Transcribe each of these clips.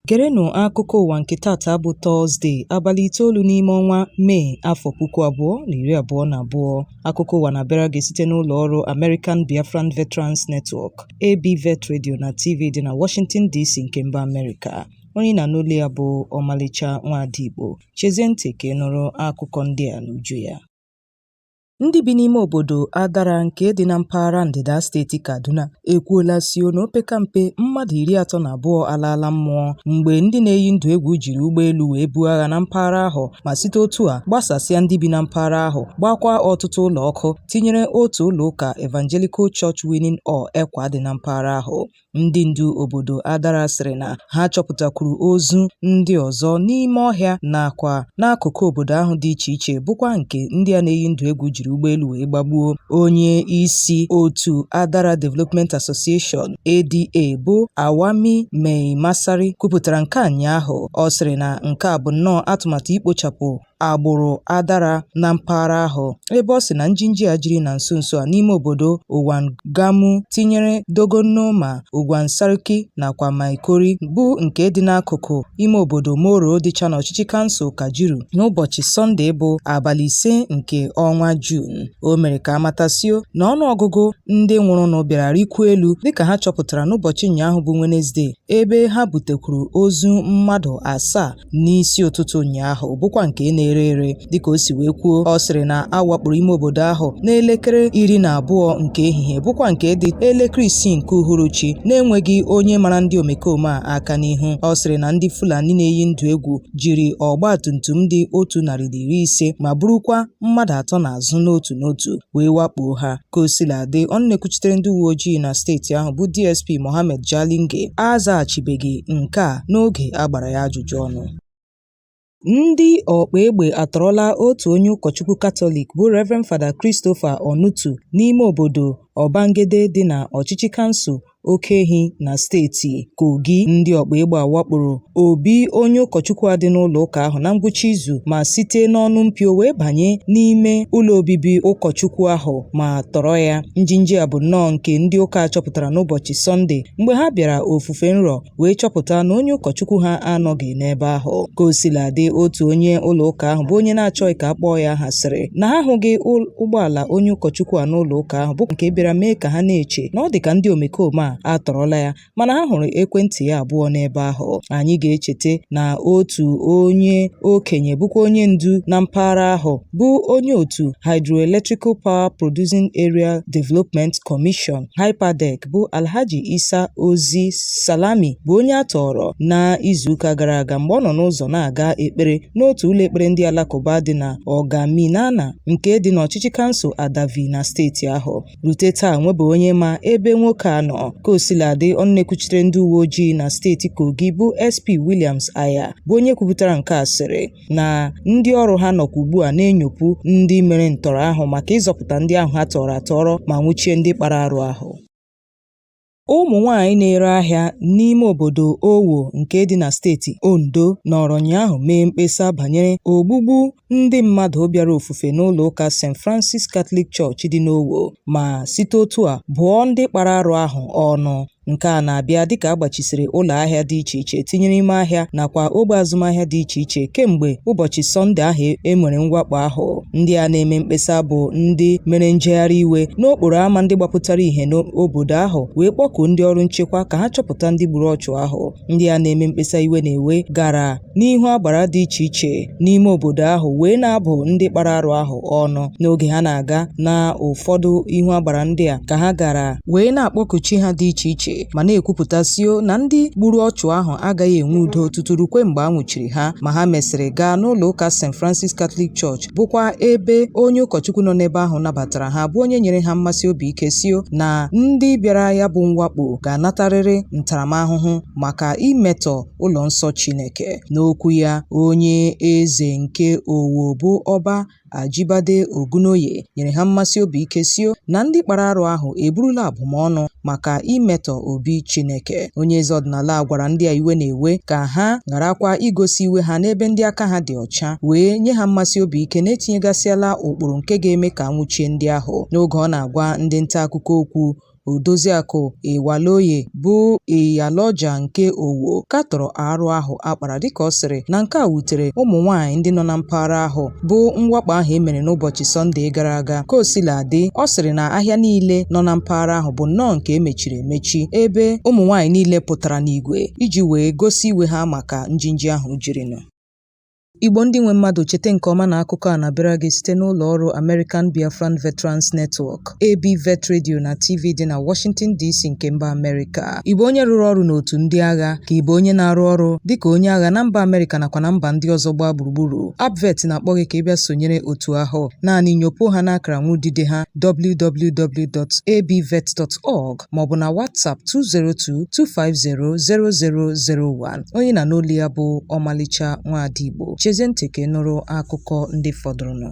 Gerenụ akụkọ ụwa nke tata bụ Tọzdee, abalị 9 n'ime ọnwa Mee, afọ 2022. Akụkọ ụwa na-abịara gị site n'ụlọ ọrụ American Biafran Veterans Network, ABVET Radio na TV dị na Washington DC nke mba Amerịka. Onye na-anụ olu ya bụ Ọmalịcha Nwaada Igbo. Chezie ntị ka ị nụrụ akụkọ ndị a n'uju ya. Ndị bi n'ime obodo Adara nke dị na mpaghara ndịda steeti Kaduna ekwuola sio na opekampe mmadụ 32 alaala mmụọ mgbe ndị na-eyi ndụ egwu jiri ụgbọelu wee buo agha na mpaghara ahụ ma site otu a gbasasịa ndị bi na mpaghara ahụ, gbakwa ọtụtụ ụlọ ọkụ, tinyere otu ụlọ ụka Evangelical Church Winning All ECWA dị na mpaghara ahụ. Ndị ndu obodo Adara sịrị na ha chọpụtakwuru ozu ndị ọzọ n'ime ọhịa nakwa n'akụkụ obodo ahụ dị iche iche, bụkwa nke ndị a na-eyi ndụ egwu jiri ụgbọelu wee gbagbuo. Onye isi otu Adara Development Association, ADA, bụ Awami Maimasari kwupụtara nke a ụnyaahụ. Ọ sịrị na nke a bụ nnọọ atụmatụ ikpochapụ agbụrụ Adara na mpaghara ahụ, ebe ọ sị na njinji a jiri na nso nso a n'ime obodo Ungwan-Gamu tinyere Dogon Noma, Ungwan Sarki nakwa Maikori bụ nke dị n'akụkụ ime obodo Moro dịcha n'ọchịchị kansụl Kajuru n'ụbọchị Sọnde bụ abalị 5 nke ọnwa Juun. O mere ka a matasio na ọnụọgụgụ ndị nwụrụnụ bịara rịkwuo elu dịka ha chọpụtara n'ụbọchị ụnyaahụ bụ Wenezdee, ebe ha butekwuru ozu mmadụ 7 n'isi ụtụtụ ụnyaahụ, bụkwa nke na-ere ere. Dịka o si wee kwuo, ọ sịrị na a wakporo ime obodo ahụ n'elekere 12 nke ehihie, bụkwa nke dị elekere 6 nke uhuruchi, na-enweghị onye mara ndị omekome a aka n'ihu. Ọ sịrị na ndị Fulani na-eyi ndụ egwu jiri ọgba tum tum dị 150 ma burukwa mmadụ 3 n'azụ n'otu n'otu wee wakpo ha. Ka o sila dị, ọnụ na-ekwuchitere ndị uwe ojii na steeti ahụ bụ DSP Mohammed Jalinge azaghachibeghị nke a n'oge a gbara ya ajụjụ ọnụ. Ndị ọkpa egbe atọrọla otu onye ụkọchukwu Katọlik bụ Reverend Fada Christopher Onutu n'ime obodo Obangede dị na ọchịchị kansụl Okehi na steeti Kogi. Ndị ọkpa egbe a wakporo obi onye ụkọchukwu a dị n'ụlọ ụka ahụ na ngwụcha izu ma site n'ọnụ mpio wee banye n'ime ụlọ obibi ụkọchukwu ahụ ma tọrọ ya. Njinji a bụ nnọọ nke ndị ụka chọpụtara n'ụbọchị Sọnde mgbe ha bịara ofufe nrọ wee chọpụta na onye ụkọchukwu ha anọghị n'ebe ahụ. Ka o sila dị, otu onye ụlọ ụka ahụ bụ onye na-achọghị ka a kpọọ ya aha sịrị na ha ahụghị ụgbọala onye ụkọchukwu a n'ụlọ ụka ahụ, bụ nke bịara mee ka ha na-eche na ọ dị ka ndị omekome a atọrọla ya, mana ha hụrụ ekwentị ya abụọ n'ebe ahụ. Anyị ga-echeta na otu onye okenye bụkwa onye ndu na mpaghara ahụ bụ onye otu Hydroelectrical Power Producing Area Development Commission, HYPPADEC, bụ Alhaji Isa Ozi Salami bụ onye a tọọrọ na izuụka gara aga mgbe ọ nọ n'ụzọ na-aga ekpere n'otu ụlọ ekpere ndị alakụba dị na Ọgaminana nke dị n'ọchịchị kansụl Adavi na steeti ahụ. Rute taa, nwebeghị onye ma ebe nwoke a nọ. Ka o sila dị, ọnụ na-ekwuchitere ndị uwe ojii na steeti Kogi bụ SP Williams Aya bụ onye kwupụtara nke a sịrị na ndị ọrụ ha nọkwa ugbu a na-enyopụ ndị mere ntọrọ ahụ maka ịzọpụta ndị ahụ ha tọrọ atọrọ ma nwụchie ndị kpara arụ ahụ. Ụmụ nwaanyị na-ere ahịa n'ime obodo Owo nke dị na steeti Ondo nọrọ ụnyaahụ mee mkpesa banyere ogbugbu ndị mmadụ bịara ofufe n'ụlọ ụka St. Francis Catholic Church dị n'Owo ma site otu a bụọ ndị kpara arụ ahụ ọnụ. Nke a na-abịa dịka a gbachisịrị ụlọ ahịa dị iche iche tinyere ime ahịa nakwa ogbe azụmahịa dị iche iche kemgbe ụbọchị Sọnde ahụ e nwere mwakpo ahụ. Ndị a na-eme mkpesa bụ ndị mere njegharị iwe n'okporo ámá ndị gbapụtara ihe n'obodo ahụ wee kpọkuo ndị ọrụ nchekwa ka ha chọpụta ndị gburu ọchụ ahụ. Ndị a na-eme mkpesa iwe na-ewe gara n'ihu agbara dị iche iche n'ime obodo ahụ wee na-abụ ndị kpara arụ ahụ ọnụ. N'oge ha na-aga na ụfọdụ ihu agbara ndị a ka ha gara wee na-akpọku chi ha dị iche iche ma na-ekwupụtasio na ndị gburu ọchụ ahụ agaghị enwe udo tutu rukwe mgbe a nwụchiri ha. Ma ha mesịrị gaa n'ụlọ ụka St. Francis Catholic Church, bụkwa ebe onye ụkọchukwu nọ n'ebe ahụ nabatara ha, bụ onye nyere ha mmasi obi ike sio na ndị bịara ya bụ mwakpo ga-anatarịrị ntaramahụhụ maka imetọ ụlọ nsọ Chineke. N'okwu ya, onye eze nke Owo bụ Ọba Ajibade Ogunoye nyere ha mmasi obi ike sio na ndị kpara arụ ahụ eburula abụmọnụ maka imetọ obi Chineke. Onye eze ọdịnala a gwara ndị a iwe na-ewe ka ha gharakwa igosi iwe ha n'ebe ndị aka ha dị ọcha, wee nye ha mmasi obi ike na etinyegasịala ụkpụrụ nke ga-eme ka a nwụchie ndị ahụ. N'oge ọ na-agwa ndị nta akụkọ okwu, Odoziakụ Iwaloye bụ Iyaloja nke Owo katọrọ arụ ahụ a kpara, dịka ọ sịrị na nke a wutere ụmụ nwaanyị ndị nọ na mpaghara ahụ bụ mwakpo ahụ e mere n'ụbọchị Sọnde gara aga. Ka o sila dị, ọ sịrị na ahịa niile nọ na mpaghara ahụ bụ nnọọ nke e mechiri emechi, ebe ụmụ nwaanyị niile pụtara n'igwe iji wee gosi iwe ha maka njinji ahụ jirinụ. Igbo ndị nwe mmadụ, cheta nke ọma na akụkọ a na-abịara gị site n'ụlọ ọrụ American Biafran Veterans Network, AB Vet Radio na TV dị na Washington DC nke mba Amerịka. Ị bụ onye rụrụ ọrụ n'otu ndị agha, ka ị bụ onye na-arụ ọrụ dịka onye agha na mba Amerịka nakwa na mba ndị ọzọ gbaa gburugburu? ABVET na-akpọ gị ka ị bịa sonyere otu ahụ. Naanị nyopuo ha n'akara nwudide ha www.abvet.org maọbụ na WhatsApp 202 250 0001. Onye na n'olu ya bụ ọmalịcha nwaada Igbo. Chezie ntị ka ị nụrụ akụkọ ndị fọdụrụnụ.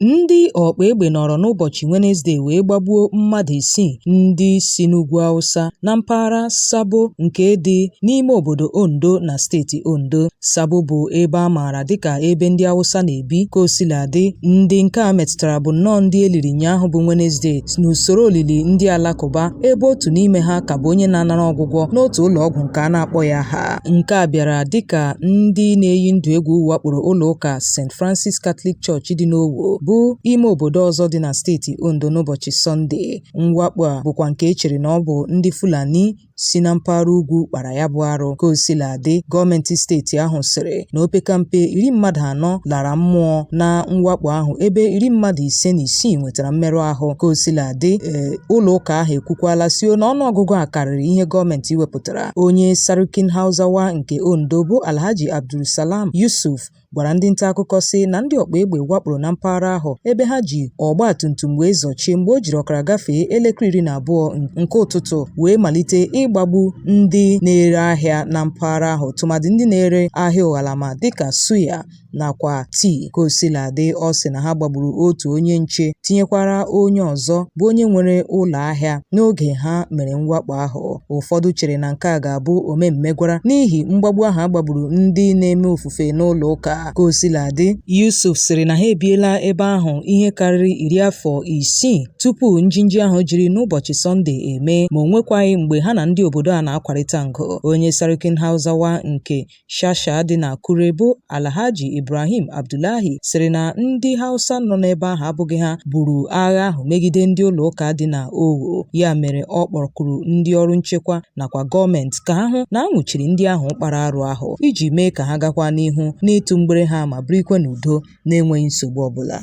Ndị ọkpa egbe nọrọ n'ụbọchị Wenesde wee gbagbuo mmadụ isii ndị si n'ugwu Awụsa na mpaghara Sabo nke dị n'ime obodo Ondo na steeti Ondo. Sabo bụ ebe a maara dịka ebe ndị Awụsa na-ebi. Ka o sila dị, ndị nke a metụtara bụ nnọọ ndị e liri ụnyaahụ bụ Wenesde n'usoro olili ndị Alakụba, ebe otu n'ime ha ka bụ onye na-anara ọgwụgwọ n'otu ụlọ ọgwụ nke a na-akpọghị aha. Nke a bịara dịka ndị na-eyi ndụ egwu wakporo ụlọ ụka St. Francis Catholic Church dị n'Owo, bụ ime obodo ọzọ dị na steeti Ondo n'ụbọchị Sọnde. Mwakpo a bụkwa nke e chere na ọ bụ ndị Fulani si na mpaghara ugwu kpara ya bụ arụ. Ka o sila dị, gọọmenti steeti ahụ sịrị na opekampe iri mmadụ anọ lara mmụọ na mwakpo ahụ, ebe iri mmadụ 56 nwetara mmerụ ahụ. Ka o sila dị, ee, ụlọ ụka ahụ ekwukwala sio na ọnụọgụgụ a karịrị ihe gọọmenti wepụtara. Onye Sarkin Hausawa nke Ondo bụ Alhaji Abdulsalam Yusuf gwara ndị nta akụkọ sị na ndị ọkpa egbe wakporo na mpaghara ahụ ebe ha ji ọgba tum tum wee zọchie mgbe o jiri ọkara gafee elekere 12 nke ụtụtụ wee malite ịgbagbu ndị na-ere ahịa na mpaghara ahụ, tụmadị ndị na-ere ahịa ụghalama dịka suya nakwa tii. Ka o sila dị, ọ sị na ha gbagburu otu onye nche tinyekwara onye ọzọ bụ onye nwere ụlọ ahịa n'oge ha mere mwakpo ahụ. Ụfọdụ chere na nke a ga-abụ omemmegwara n'ihi mgbagbu ahụ a gbagburu ndị na-eme ofufe n'ụlọ ụka. Ka o sila dị, Yusuf sịrị na ha ebiela ebe ahụ ihe karịrị iri afọ isii tupu njinji ahụ jiri n'ụbọchị Sọnde eme, ma o nwekwaghị mgbe ha na ndị obodo a na-akwarịta ngụ. Onye Sarkin Hausawa nke Shasha dị n'Akure bụ Alhaji Ibrahim Abdullahi sịrị na ndị Hausa nọ n'ebe ahụ abụghị ha buru agha ahụ megide ndị ụlọ ụka dị na Owo. Ya mere ọ kpọkuru ndị ọrụ nchekwa nakwa gọọmenti ka ha hụ na a nwụchiri ndị ahụ kpara arụ ahụ iji mee ka ha gakwa n'ihu n'ịtụ mgbere ha ma birikwa n'udo na-enweghị nsogbu ọbụla.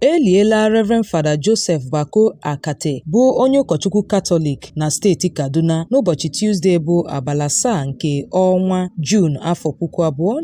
E liela Reverend Fada Joseph Bako Akate bụ onye ụkọchukwu Katọlik na steeti Kaduna n'ụbọchị Tuzdee bụ abalị 7 nke ọnwa Juun afọ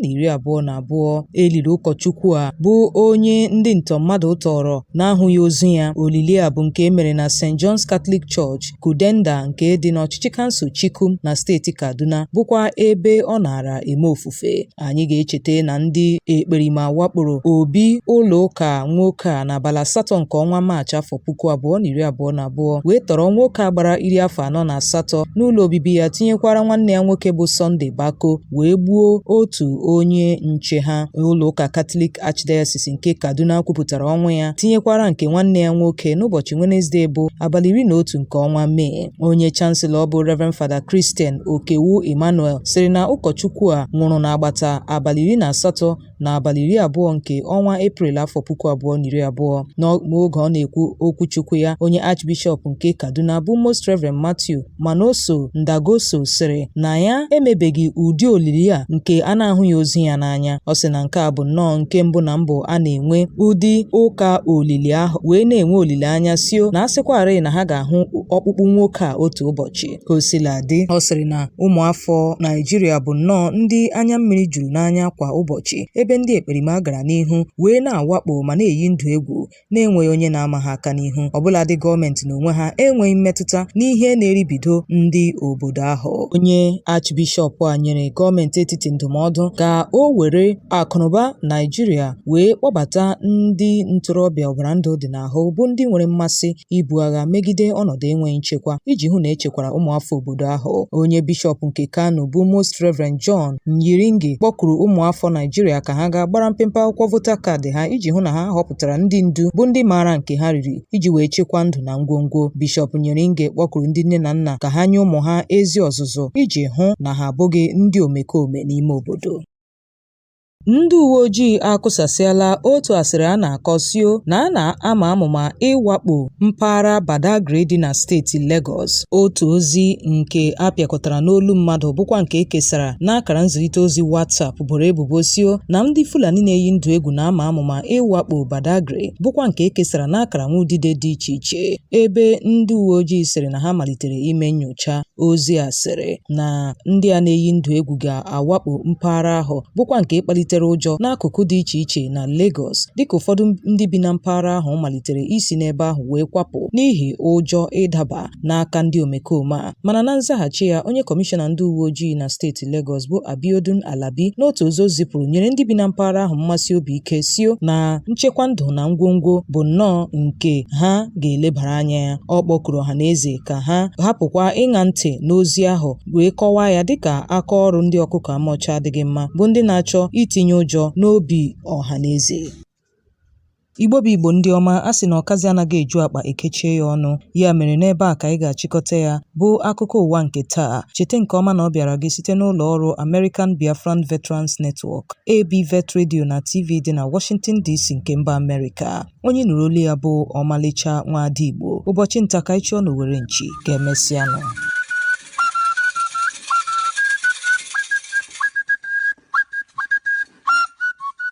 2022. E liri ụkọchukwu a bụ onye ndị ntọ mmadụ tọọrọ na-ahụghị ozu ya. Olili a bụ nke e mere na St. John's Catholic Church, Kudenda nke dị n'ọchịchị kansụl Chikun na steeti Kaduna, bụkwa ebe ọ naara eme ofufe. Anyị ga-echeta na ndị ekperima wakporo obi ụlọ ụka nwoke a n'abalị 8 nke ọnwa Maachị afọ 2022 wee tọrọ nwoke a gbara iri afọ 48 n'ụlọ obibi ya tinyekwara nwanne ya nwoke bụ Sunday Bako wee gbuo otu onye nche ha. Ụlọ ụka Katọlik Archdiocese nke Kaduna kwupụtara ọnwụ ya tinyekwara nke nwanne ya nwoke n'ụbọchị Wenezdee bụ abalị 11 nke ọnwa Mee. Onye Chancellor bụ Reverend Fada Christian Okewu Emmanuel sịrị na ụkọchukwu a nwụrụ n'agbata abalị 18 na abalị 20 nke ọnwa Eprel afọ 2020. N'oge ọ na-ekwu okwuchukwu ya, onye Archbishop nke Kaduna bụ Most Reverend Matthew Manoso Ndagoso sịrị na ya emebeghị ụdị olili a nke a na-ahụghị ozu ya n'anya. Ọ sị na nke a bụ nnọọ nke mbụ na mbụ a na-enwe ụdị ụka olili ahụ wee na-enwe olileanya sio na a sịkwarị na ha ga-ahụ ọkpụkpụ nwoke a otu ụbọchị. Ka o sila dị, ọ sịrị na ụmụafọ Naịjirịa bụ nnọọ ndị anya mmiri juru n'anya kwa ụbọchị ebe ndị ekperima gara n'ihu wee na-awakpo ma na-eyi ndụ egwu na-enweghị onye na-ama ha aka n'ihu, ọbụladị gọọmenti n'onwe ha enweghị mmetụta n'ihe na-eribido ndị obodo ahụ. Onye Achbishọp a nyere gọọmenti etiti ndụmọdụ ka o were akụnụba Naịjirịa wee kpọbata ndị ntorobịa ọbara ndụ dị n'ahụ bụ ndị nwere mmasị ibu agha megide ọnọdụ enweghị nchekwa iji hụ na e chekwara ụmụafọ obodo ahụ. Onye bishọp nke Kano bụ Most Reverend John Nyiringi kpọkuru ụmụafọ Naịjirịa ka ha gaa gbara mpempe akwụkwọ vota kaadị ha iji hụ na ha họpụtara ndị ndu ndu bụ ndị maara nke ha riri iji wee chekwaa ndụ na ngwongwo. Bishọp Nyiringe kpọkuru ndị nne na nna ka ha nye ụmụ ha ezi ọzụzụ iji hụ na ha abụghị ndị omekome n'ime obodo. Ndị uwe ojii akụsasịala otu asịrị a na-akọ sio na a na-ama amụma ịwakpo mpaghara Badagry dị na steeti Legọs. Otu ozi nke a pịakọtara n'olu mmadụ bụkwa nke e kesara n'akara nzirịta ozi WhatsApp boro ebubo sio na ndị Fulani na-eyi ndụ egwu na-ama amụma ịwakpo Badagry bụkwa nke e kesara n'akara nwaudide dị iche iche ebe ndị uwe ojii sịrị na ha malitere ime nnyocha. Ozi a sịrị na ndị a na-eyi ndụ egwu ga-awakpo mpaghara ahụ bụkwa nke kpalitere ụjọ n'akụkụ dị iche iche na Lagos dịka ụfọdụ ndị bi na mpaghara ahụ malitere isi n'ebe ahụ wee kwapụ n'ihi ụjọ ịdaba n'aka ndị omekome a. Mana na nzaghachi ya, onye kọmishọna ndị uwe ojii na steeti Lagos bụ Abiodun Alabi n'otu ozi o zipụrụ nyere ndị bi na mpaghara ahụ mmasi obi ike sio na nchekwa ndụ na ngwongwo bụ nnọọ nke ha ga-elebara anya ya. Ọ kpọkuru ọha na eze ka ha hapụkwa ịṅa ntị n'ozi ahụ wee kọwaa ya dịka aka ọrụ ndị ọkụkọ ama ọcha adịghị mma bụ ndị na-achọ itinye ụjọ n'obi ọha na eze. Igbo bụ Igbo ndị ọma, a sị na ọkazị anaghị eju akpa ekechie ya ọnụ. Ya mere n'ebe a ka anyị ga-achịkọta ya bụ akụkọ ụwa nke taa. Cheta nke ọma na ọ bịara gị site n'ụlọ ọrụ American Biafran Veterans Network, ABVET Radio na TV dị na Washington DC nke mba Amerịka. Onye nụrụ olu ya bụ Ọmalịcha Nwaada Igbo. Ụbọchị nta ka anyị chụọ n'owere nchi. Ka emesịanụ.